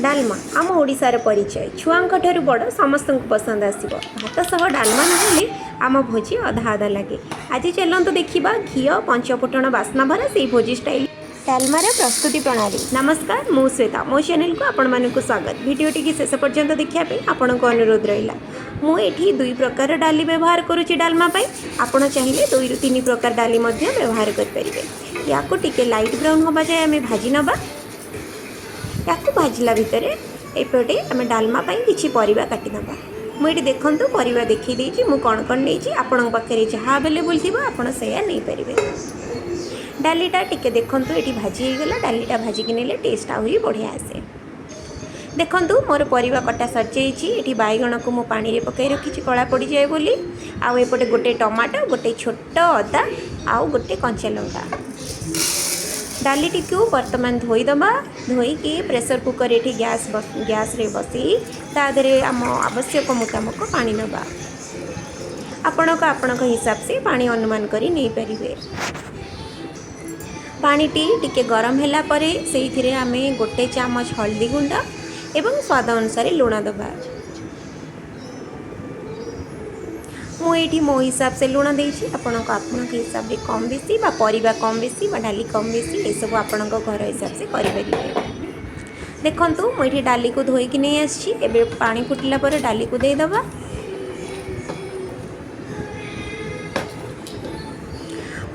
ଡାଲମା ଆମ ଓଡ଼ିଶାର ପରିଚୟ। ଛୁଆଙ୍କ ଠାରୁ ବଡ଼ ସମସ୍ତଙ୍କୁ ପସନ୍ଦ ଆସିବ। ଭାତ ସହ ଡାଲମା ନହେଲେ ଆମ ଭୋଜି ଅଧା ଅଧା ଲାଗେ। ଆଜି ଚାଲନ୍ତୁ ଦେଖିବା ଘିଅ ପଞ୍ଚଫୁଟଣ ବାସ୍ନା ଭରା ସେଇ ଭୋଜି ଷ୍ଟାଇଲ୍ ଡାଲମାର ପ୍ରସ୍ତୁତି ପ୍ରଣାଳୀ। ନମସ୍କାର, ମୁଁ ଶ୍ୱେତା। ମୋ ଚ୍ୟାନେଲକୁ ଆପଣମାନଙ୍କୁ ସ୍ୱାଗତ। ଭିଡ଼ିଓଟିକି ଶେଷ ପର୍ଯ୍ୟନ୍ତ ଦେଖିବା ପାଇଁ ଆପଣଙ୍କୁ ଅନୁରୋଧ ରହିଲା। ମୁଁ ଏଠି ଦୁଇ ପ୍ରକାର ଡାଲି ବ୍ୟବହାର କରୁଛି ଡାଲମା ପାଇଁ। ଆପଣ ଚାହିଁଲେ ଦୁଇରୁ ତିନି ପ୍ରକାର ଡାଲି ମଧ୍ୟ ବ୍ୟବହାର କରିପାରିବେ। ୟାକୁ ଟିକେ ଲାଇଟ୍ ବ୍ରାଉନ୍ ହେବା ଯାଏ ଆମେ ଭାଜି ନେବା। ୟାକୁ ଭାଜିଲା ଭିତରେ ଏପଟେ ଆମେ ଡାଲମା ପାଇଁ କିଛି ପରିବା କାଟିନେବା। ମୁଁ ଏଠି ଦେଖନ୍ତୁ ପରିବା ଦେଖାଇ ଦେଇଛି, ମୁଁ କ'ଣ କ'ଣ ନେଇଛି। ଆପଣଙ୍କ ପାଖରେ ଯାହା ଆଭେଲେବୁଲ୍ ଥିବ, ଆପଣ ସେଇଆ ନେଇପାରିବେ। ଡାଲିଟା ଟିକେ ଦେଖନ୍ତୁ, ଏଠି ଭାଜି ହେଇଗଲା। ଡାଲିଟା ଭାଜିକି ନେଲେ ଟେଷ୍ଟ ଆହୁରି ବଢ଼ିଆ ଆସେ। ଦେଖନ୍ତୁ, ମୋର ପରିବା କଟା ସରିଯାଇଛି। ଏଠି ବାଇଗଣକୁ ମୁଁ ପାଣିରେ ପକାଇ ରଖିଛି, କଳା ପଡ଼ିଯାଏ ବୋଲି। ଆଉ ଏପଟେ ଗୋଟେ ଟମାଟୋ, ଗୋଟେ ଛୋଟ ଅଦା ଆଉ ଗୋଟେ କଞ୍ଚା ଲଙ୍କା। ଡାଲିଟିକୁ ବର୍ତ୍ତମାନ ଧୋଇଦେବା। ଧୋଇକି ପ୍ରେସର କୁକର୍ ଏଠି ଗ୍ୟାସ୍ରେ ବସାଇ ତା ଦେହରେ ଆମ ଆବଶ୍ୟକ ମୁତାବକ ପାଣି ନେବା। ଆପଣଙ୍କ ଆପଣଙ୍କ ହିସାବ ସେ ପାଣି ଅନୁମାନ କରି ନେଇପାରିବେ। ପାଣିଟି ଟିକେ ଗରମ ହେଲା ପରେ ସେଇଥିରେ ଆମେ ଗୋଟେ ଚାମଚ ହଳଦୀ ଗୁଣ୍ଡ ଏବଂ ସ୍ୱାଦ ଅନୁସାରେ ଲୁଣ ଦେବା। ମୁଁ ଏଇଠି ମୋ ହିସାବ ସେ ଲୁଣ ଦେଇଛି। ଆପଣଙ୍କ ଆପଣଙ୍କ ହିସାବରେ କମ୍ ବେଶୀ ବା ପରିବା କମ୍ ବେଶୀ ବା ଡାଲି କମ୍ ବେଶୀ, ଏସବୁ ଆପଣଙ୍କ ଘର ହିସାବ ସେ କରିପାରିବେ। ଦେଖନ୍ତୁ, ମୁଁ ଏଠି ଡାଲିକୁ ଧୋଇକି ନେଇ ଆସିଛି। ଏବେ ପାଣି ଫୁଟିଲା ପରେ ଡାଲିକୁ ଦେଇଦେବା।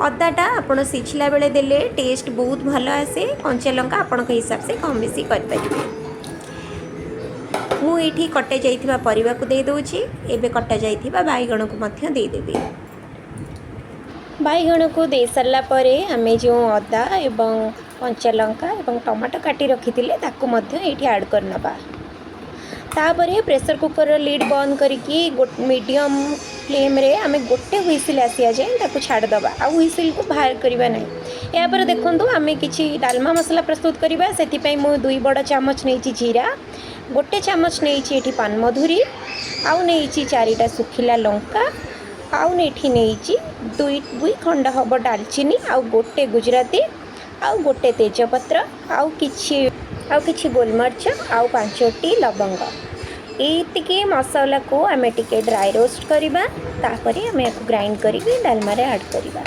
ଅଦାଟା ଆପଣ ସିଝିଲା ବେଳେ ଦେଲେ ଟେଷ୍ଟ ବହୁତ ଭଲ ଆସେ। କଞ୍ଚା ଲଙ୍କା ଆପଣଙ୍କ ହିସାବ ସେ କମ୍ ବେଶୀ କରିପାରିବେ। ମୁଁ ଏଇଠି କଟା ଯାଇଥିବା ପରିବାକୁ ଦେଇଦେଉଛି। ଏବେ କଟା ଯାଇଥିବା ବାଇଗଣକୁ ମଧ୍ୟ ଦେଇଦେବି। ବାଇଗଣକୁ ଦେଇସାରିଲା ପରେ ଆମେ ଯେଉଁ ଅଦା ଏବଂ କଞ୍ଚା ଲଙ୍କା ଏବଂ ଟମାଟୋ କାଟି ରଖିଥିଲେ, ତାକୁ ମଧ୍ୟ ଏଇଠି ଆଡ଼୍ କରିନେବା। ତାପରେ ପ୍ରେସର କୁକର୍ର ଲିଡ଼୍ ବନ୍ଦ କରିକି ମିଡ଼ିୟମ୍ ଫ୍ଲେମ୍ରେ ଆମେ ଗୋଟେ ହୁଇସିଲ୍ ଆସିବା ଯାଏଁ ତାକୁ ଛାଡ଼ିଦେବା, ଆଉ ହୁଇସିଲ୍କୁ ବାହାର କରିବା ନାହିଁ। ଏହାପରେ ଦେଖନ୍ତୁ, ଆମେ କିଛି ଡାଲମା ମସଲା ପ୍ରସ୍ତୁତ କରିବା। ସେଥିପାଇଁ ମୁଁ 2 ବଡ଼ ଚାମଚ ନେଇଛି ଜିରା, ଗୋଟେ ଚାମଚ ନେଇଛି ଏଠି ପାନମଧୁରୀ, ଆଉ ନେଇଛି ଚାରିଟା ଶୁଖିଲା ଲଙ୍କା, ଆଉ ଏଠି ନେଇଛି ଦୁଇ ଦୁଇ ଖଣ୍ଡ ହେବ ଡାଲଚିନି, ଆଉ ଗୋଟେ ଗୁଜୁରାତି, ଆଉ ଗୋଟେ ତେଜପତ୍ର, ଆଉ କିଛି ଗୋଲମରିଚ, ଆଉ ପାଞ୍ଚଟି ଲବଙ୍ଗ। ଏଇତିକି ମସଲାକୁ ଆମେ ଟିକେ ଡ୍ରାଏ ରୋଷ୍ଟ କରିବା। ତାପରେ ଆମେ ୟାକୁ ଗ୍ରାଇଣ୍ଡ କରିକି ଡାଲମାରେ ଆଡ଼୍ କରିବା।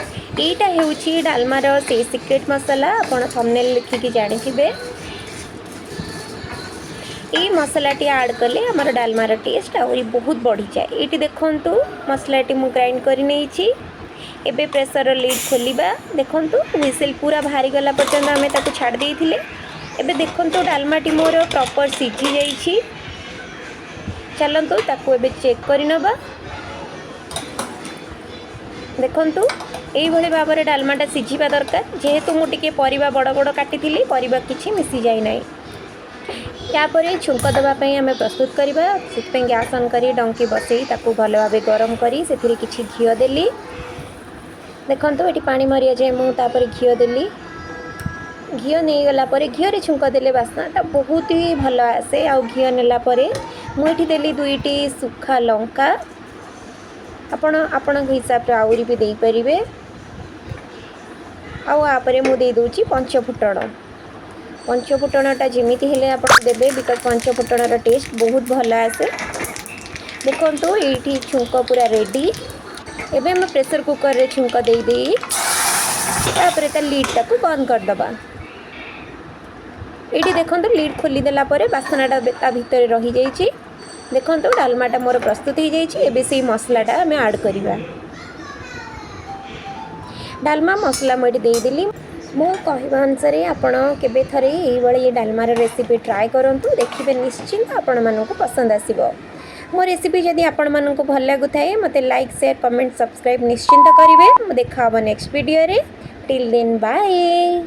ଏଇଟା ହେଉଛି ଡାଲମାର ସେଇ ସିକ୍ରେଟ୍ ମସଲା। ଆପଣ ଥମ୍ବନେଲ୍ ଦେଖିକି ଜାଣିଥିବେ। ଏଇ ମସଲାଟି ଆଡ଼୍ କଲେ ଆମର ଡାଲମାର ଟେଷ୍ଟ ଆହୁରି ବହୁତ ବଢ଼ିଯାଏ। ଏଇଠି ଦେଖନ୍ତୁ, ମସଲାଟି ମୁଁ ଗ୍ରାଇଣ୍ଡ କରି ନେଇଛି। ଏବେ ପ୍ରେସରର ଲିଡ଼୍ ଖୋଲିବା। ଦେଖନ୍ତୁ, ହୁଇସିଲ୍ ପୁରା ବାହାରିଗଲା ପର୍ଯ୍ୟନ୍ତ ଆମେ ତାକୁ ଛାଡ଼ି ଦେଇଥିଲେ। ଏବେ ଦେଖନ୍ତୁ, ଡାଲମାଟି ମୋର ପ୍ରପର୍ ସିଝି ଯାଇଛି। ଚାଲନ୍ତୁ, ତାକୁ ଏବେ ଚେକ୍ କରିନେବା। ଦେଖନ୍ତୁ, ଏଇଭଳି ଭାବରେ ଡାଲମାଟା ସିଝିବା ଦରକାର। ଯେହେତୁ ମୁଁ ଟିକେ ପରିବା ବଡ଼ ବଡ଼ କାଟିଥିଲି, ପରିବା କିଛି ମିଶି ଯାଇନାହିଁ। ତାପରେ ଛୁଙ୍କ ଦେବା ପାଇଁ ଆମେ ପ୍ରସ୍ତୁତ କରିବା। ସେଥିପାଇଁ ଗ୍ୟାସ୍ ଅନ୍ କରି ଡଙ୍କି ବସେଇ ତାକୁ ଭଲ ଭାବେ ଗରମ କରି ସେଥିରେ କିଛି ଘିଅ ଦେଲି। ଦେଖନ୍ତୁ, ଏଠି ପାଣି ମରିବା ଯାଏ ମୁଁ ତାପରେ ଘିଅ ଦେଲି। ଘିଅ ନେଇଗଲା ପରେ, ଘିଅରେ ଛୁଙ୍କ ଦେଲେ ବାସ୍ନାଟା ବହୁତ ହି ଭଲ ଆସେ। ଆଉ ଘିଅ ନେଲା ପରେ ମୁଁ ଏଠି ଦେଲି ଦୁଇଟି ଶୁଖା ଲଙ୍କା। ଆପଣ ଆପଣଙ୍କ ହିସାବରେ ଆହୁରି ବି ଦେଇପାରିବେ। ଆଉ ତାପରେ ମୁଁ ଦେଇଦେଉଛି ପଞ୍ଚଫୁଟଣ। ପଞ୍ଚଫୁଟଣଟା ଯେମିତି ହେଲେ ଆପଣ ଦେବେ, because ପଞ୍ଚଫୁଟଣର ଟେଷ୍ଟ ବହୁତ ଭଲ ଆସେ। ଦେଖନ୍ତୁ, ଏଇଠି ଛୁଙ୍କ ପୁରା ରେଡ଼ି। ଏବେ ଆମେ ପ୍ରେସର କୁକର୍ରେ ଛୁଙ୍କ ଦେଇ ଦେଇ ତାପରେ ତା ଲିଡ଼୍ଟାକୁ ବନ୍ଦ କରିଦେବା। ଏଇଠି ଦେଖନ୍ତୁ, ଲିଡ଼୍ ଖୋଲିଦେଲା ପରେ ବାସ୍ନାଟା ତା ଭିତରେ ରହିଯାଇଛି। ଦେଖନ୍ତୁ, ଡାଲମାଟା ମୋର ପ୍ରସ୍ତୁତ ହେଇଯାଇଛି। ଏବେ ସେଇ ମସଲାଟା ଆମେ ଆଡ଼୍ କରିବା। ଡାଲମା ମସଲା ମୁଁ ଏଠି ଦେଇଦେଲି। ମୋ କହିବା ଅନୁସାରେ ଆପଣ କେବେ ଥରେ ଏଇଭଳି ଡାଲମାର ରେସିପି ଟ୍ରାଏ କରନ୍ତୁ। ଦେଖିବେ, ନିଶ୍ଚିନ୍ତ ଆପଣମାନଙ୍କୁ ପସନ୍ଦ ଆସିବ। ମୋ ରେସିପି ଯଦି ଆପଣମାନଙ୍କୁ ଭଲ ଲାଗୁଥାଏ, ମୋତେ ଲାଇକ୍, ସେୟାର, କମେଣ୍ଟ, ସବସ୍କ୍ରାଇବ୍ ନିଶ୍ଚିନ୍ତ କରିବେ। ମୁଁ ଦେଖା ହେବ ନେକ୍ସଟ ଭିଡ଼ିଓରେ। Till then, bye.